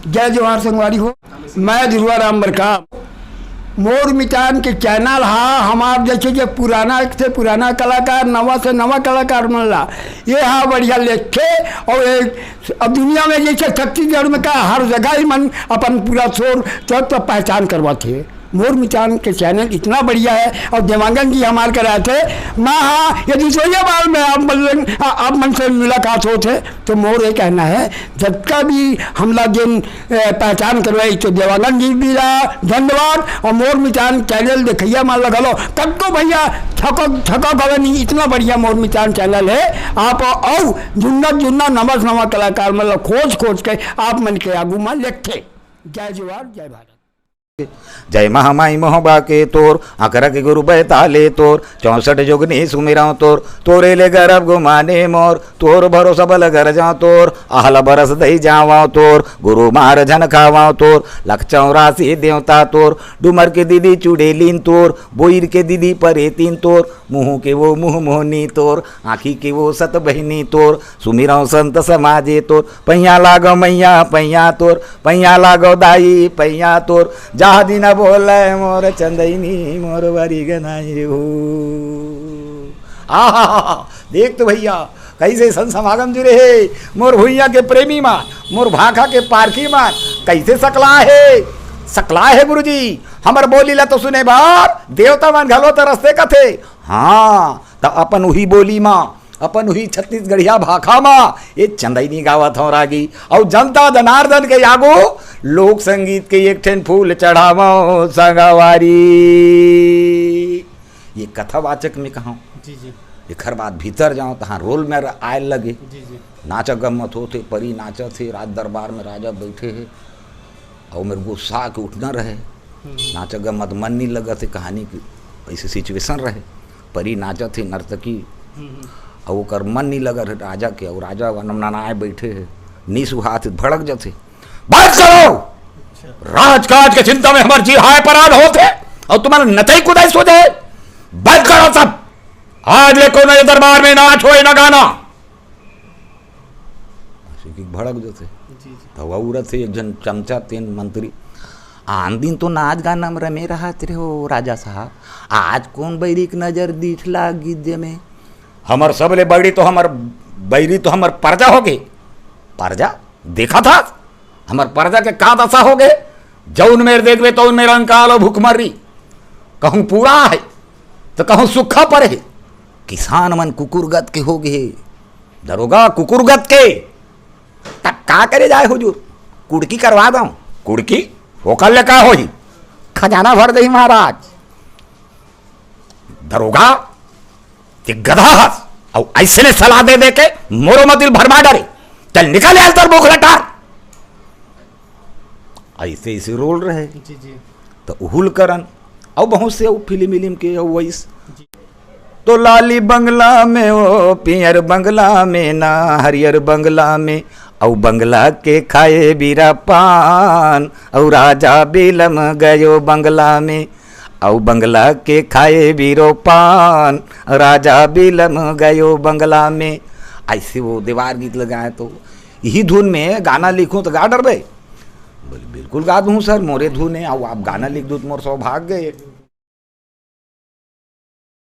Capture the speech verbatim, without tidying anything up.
जय जोहार संगवारी हो, मैं ध्रुवा राम बरका। मोर मितान के चैनल हा हमार जैसे जे पुराना से पुराना कलाकार, नवा से नवा कलाकार मन ला ये हा बढ़िया लेखे। और ये अब दुनिया में जैसे छत्तीसगढ़ में का हर जगह ही मन अपन पूरा शोर तत्व पहचान करवाथे। मोर मितान के चैनल इतना बढ़िया है और देवांगन जी हमार कराथे। मैं हाँ, यदि सोया बाल में आप मन, आप मन से मुलाकात होत है तो मोर ये कहना है, जतका भी हमला जेन, अ, पहचान करवाई तो देवांगन जी भी ला धन्यवाद। और मोर मितान चैनल देखैया मान लगलो कत्तो भैया थको थको गवे नहीं, इतना बढ़िया मोर मितान चैनल है। आप औ जुन्ना जुन्ना नवा से नवा कलाकार मन ला खोज खोज के आप मन के आगू में लेखे। जय जोहार, जय भारत। जय महामाई मोहबा के तोर, अकरा के गुरु बैताले तोर, चौसठ जोगनी सुमिरंव तोर, तोरे ले गरब गुमाने मोर, तोर भरोसा बल गरजंव तोर, अहल बरस दई जावंव तोर, गुरु मार झन खावंव तोर, लख चौरासी देवता तोर, डूमर के दीदी चुड़ैलिन तोर, बोइर के दीदी परेतिन तोर, मुँह के वो मुँह मोहनी तोर, आँखी के वो सत बहिनी तोर, सुमिरंव संत समाजे तोर, पैया लागो मैया पैया तोर, पैया लागो दाई पैया तोर, जाह दिन बोले मोर चंदैनी मोर बरी गनाई हो। आहा, देख तो भैया, कइसे संत समागम जुरे हे, मोर भुइयां के प्रेमी मन, मोर भाखा के पारखी मन, कइसे सकलाय हे, सकलाय हे गुरुजी। हमर बोली ला तो सुने बर देवता मन घलो तरसथे कथे। हाँ, त अपन उही बोली मा, अपन उही छत्तीसगढ़िया भाखा मा ये चंदैनी गावत हंव रागी। अउ जनता जनार्दन के आगू लोक संगीत के एक ठन फूल चढ़ावंव संगवारी। ये कथावाचक में कहंव। जी, जी। एखर बाद भीतर जावंव, तहाँ रोल में आए लगे। जी, जी। नाचा गम्मत होत हे, परी नाचत हे, राज दरबार में राजा बैठे हे। अउ मेर गुस्सा के उठना रहे। हम्म। नाचा गम्मत मन नहीं लगत हे, कहानी की ऐसे सिचुएशन रहे। परी नाचत हे, नर्तकी, हम्म, हम्म। अउ ओकर मन नहीं लगत हे राजा के, अउ राजा वनमनाए बैठे हे, नी सुहात हे, भड़क जथे। बंद करो! अच्छा। राजकाज के चिंता में हमर जी हाय परान होत हे, अउ तुम्हारा नतई कुदाई सो जाए। बंद करो सब। आज ले कोनो ये दरबार में नाच होए ना गाना। ऐसे कि भड़क जथे। जी, जी। त अउ रथे एक झन चमचा तेन मंत्री। आन दिन तो नाच गाना में रमे रहत रहे हो राजा साहब, आज कौन बैरी के नजर दिख लागी जे में? हमर सबले बैरी तो हमर, बैरी तो हमर परजा होगे। परजा? देखा था? हमर परजा के का दशा होगे? जउन मेर देखबे तउन मेर अंकाल अउ भुखमरी। कहूँ पूरा हे, त कहूँ सुक्खा परे हे। किसान मन कुकुरगत के होगे हे। दरोगा, कुकुरगत के। त का करे जाए हुजूर? कुड़की करवा दंव। कुड़की? ओकर ले का होही? खजाना भर देही महाराज। दरोगा, ते गधा हस, अउ अइसने सलाह दे दे के मोरो म दिल भरमा डरे। चल निकल यार तोर बोखला टार। ऐसे ऐसे रोल रहे। जी, जी। त उहुल करन, अउ बहुत से अउ फिल्म विल्म के अउ वइस। जी। तो लाली बंगला में, ओ पियर बंगला में ना, हरियर बंगला में, अउ बंगला के खाए बीरा पान, अउ राजा बिलम गयो बंगला में, अउ बंगला के खाए बीरो पान, राजा बिलम गयो बंगला में। ऐसे वो देवार गीत लगाए तो यही धुन में गाना लिखूं तो गा डरबे? बोले, "बिल्कुल गा दूं सर, मोरे धुन है, अउ आप गाना लिख दो तो मोर सौभाग्य है।"